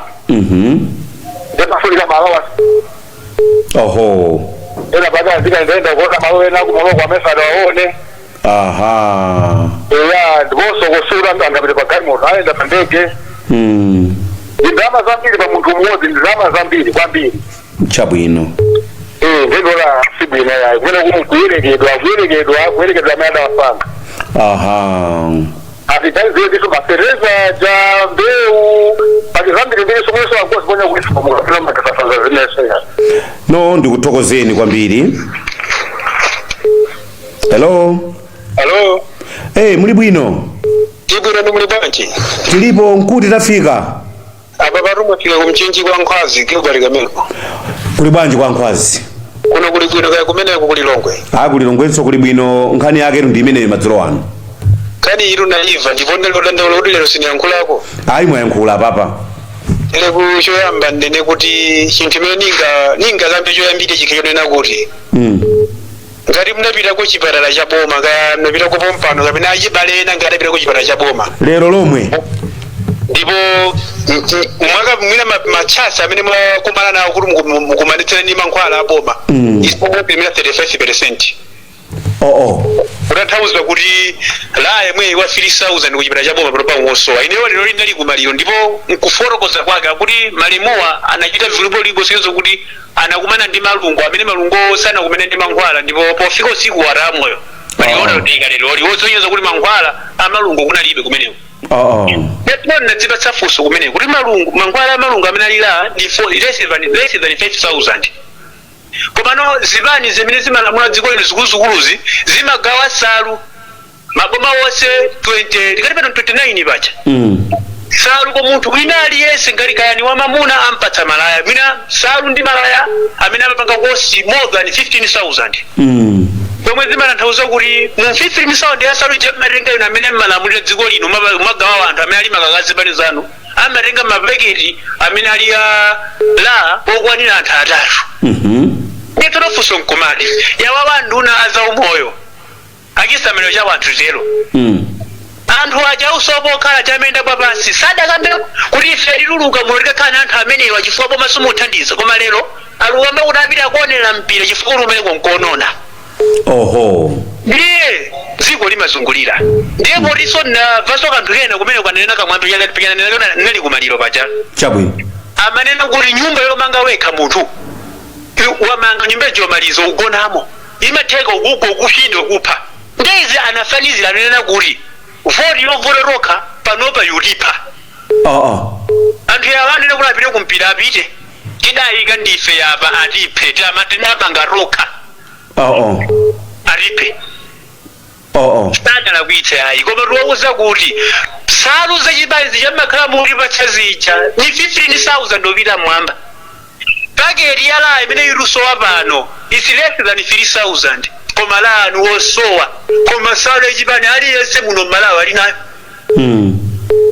Ndimafunika malo. Ena pake azikaendaenda kuona malo ena kumoloko amene sadawaone. Eya, ndiponso kusura angapite pa galimoto, ayenda pa ndege. Ndi ndalama zambiri pa munthu mmodzi, ndi ndalama zambiri kwambiri. Chabwino. Ndendola sibwino yayi kumene kumu kuyerekedwa kuyerekedwa kuyerekedwa amene adawasanga. Atiganiziwe ndiso mafereza ja mbewu pati zambiri mbiri somweso akoziponya kuti mukapita makasasanza zimeso ya. No, ndikuthokozeni kwambiri. Hello? Hello? Hey, muli bwino? Tibwino, ndi muli bwanji? Tilipo. Nkuti tafika? Apa patumwafika kumchinji kwa Nkhwazi, Gilbert Kameko. Kuli bwanji kwa Nkhwazi? Kuno kuli bwino, kaya kumeneko kuli Longwe? A, kuli Longwenso kuli bwino. Nkhani yake ndi imeneyo madzulo ano. Kani ilu naiva ndipo ndilo dandaula kuti lero siniyankhulako. Ayi, mwayankhula papa. Tere kuchoyamba ndene kuti chinthu chimene ninga kambe choyambire chikhe chonena kuti ngati munapita ku chipatala cha boma, kaya munapita ku pompano kapena achibale ena, ngati apita ku chipatala cha boma Lero lomwe. Ndipo mwaka mwina machasa amene mwakumana nawo kuti mukumanitsire ndi mankhwala aboma isopimira 35%. Oh. Kutanthauza kuti la yemweyi wa 3000 kuchipatala cha boma pano pangosowa. Ineyo lero linali kumaliro, ndipo nkufotokoza kwake akuti malimuwa anachita vilipo senzo kuti anakumana ndi malungo, amene malungo sanakumane ndi mankhwala, ndipo pofika usiku watamoyo maliro lero liwosonyeza kuti mankhwala amalungo kunalibe kumeneko. Oh. Ndipo ndinadzipatsa funso kumeneko kuti malungo, mankhwala amalungo amene alila ndi less than 5000, komano zipani zimene zimalamula dziko lino zikuluzikuluzi zimagawa salu maboma wonse 20, tikati pano 29 pacha. Salu ko munthu wina aliyense, ngati kayani wamamuna, ampatsa malaya, mwina salu ndi malaya amene amapanga cost more than 15,000, zomwe zimatanthauza kuti mu 15,000 ya salu ija matenga ino amene mmalamulira dziko lino, magawa anthu amene ali makakazi zipani zanu, amatenga mapeketi amene ali a la okwanira anthu atatu. Nditero funso nkumati, yawa wanduna azaumoyo achisamaliro cha wanthu tero, anthu aja usopo okhala chamenda bwa pansi sadakambe kuti ife tituluka muno tikakhala na anthu amenewa chifukwa boma simuthandiza, koma lero alukamba kuti apita kuonera mpira chifukwa kuti umeneko nkonona. Oho. Ndiye dziko limazungulira. Ndiye potinso ndamvanso kanthu kena kumene kanena kamwambi nali kumaliro paja. Chabwino. Amanena kuti nyumba yomanga wekha, munthu wamanga nyumba yomaliza ugonamo, imatheka ukugwa, ukushinda, kupha. Ndezi anafanizira, ananena kuti voti yovota rokha panopa yutipha. Oh. Anthu awa anene kuti apite kumpira, apite, tidayika ndife yapa, atiphe, tinapanga rokha. Oh. Atiphe. Oh. Sadalakwitse ayi, koma tiwauza kuti salu zachibali zichamakhala muli patsa zija ni 15,000 opita mwamba. Paketi ya la imene irusowa pano is less than 3000, koma la anu osowa, koma salu yachibali aliyense muno mmalawi ali nayo.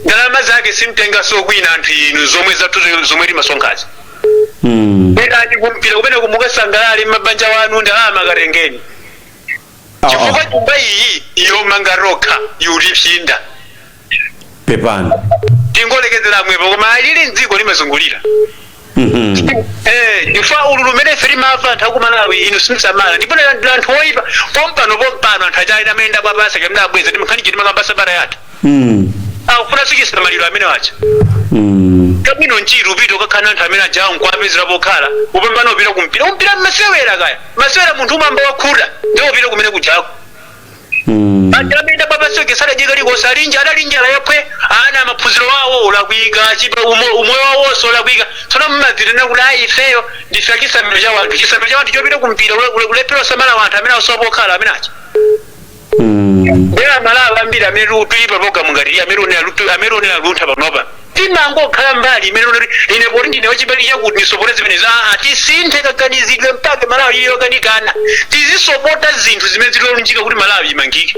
Ndalama zake simtenga sokwina anthu inu, zomwe zathu zomwe timasonkhazi. Pitani kumpira kumene kumukasangalale m'mabanja wanu, ndalama katengeni, chifukwa nyumba iyi yomanga rokha yutipsinda. Pepani. Tingolekezera mwepo, koma alili mdziko limazungulira. Chifukwa ulu lumene ife timamva anthu akumalawi inu simsamala, ndipo ndi anthu oyipa. Pompano pompano anthu achali amene abwapasa kamene abweza timakhani timakamba sabata yatha, akufuna sichisamaliro amene wacha. Kabwino ntchito upita ukakhala anthu amene ajawo nkuapezera pokhala, upambana upita kumpira. Umpira mmasewera kaya masewera, munthu umamba wakhuta ndiwo upita kumene kujako. Anthu amene abapaseke sadajika likonse alinja adalinjala yepwe, ana maphunziro wawo olakwika, chipa umoyo wawonso olakwika. Tsono mmadzitena kuti ayi, ifeyo ndife achisamiro cha wanthu, chisamiro cha wanthu chopita kumpira, kulephera osamala wanthu amene asowa pokhala amene acha. Bera Malawi ambiri amene tuyipa program ngati amene unena luntha panopa, timangokhala mbali imene unoti ine poti ndine wachibali chakuti ndisopote zimene za tisinthe kaganizidwe mpaka Malawi iliyo kanikana tizisopota zinthu zimene zilolunjika kuti Malawi imangike.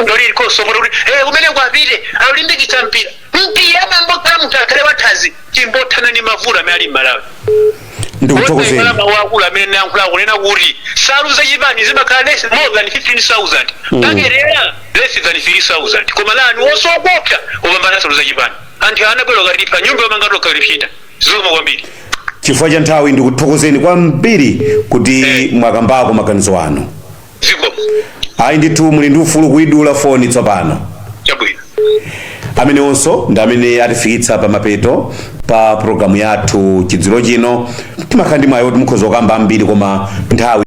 Ndoli kosopota kuti kumene kwapite akulimbikitsa mpira, mpira amangokhala munthu akhale wathazi, timbothana ndi mavuto amene ali m'Malawi. Ndikuthokozeni. Wakulu amene nayankhula kunena kuti salu zachipani zimakhala less more than 15,000, pakerera less than 3000, koma lani wosokopsa upambana salu zachipani. Anthu anabwera ukatipha nyumba yomanga tokha uliphinda. Zikomo kwambiri. Chifukwa cha nthawi, ndikuthokozeni kwambiri kuti mwakambako maganizo anu. Zikomo. Ayi ndithu, muli ndi ufulu kuidula foni tsopano. Chabwino. Amenewonso ndi amene atifikitsa pamapeto pa programu yathu chidzulo chino. Timakhala ndi mwayi woti mukhoza kukamba ambiri, koma nthawi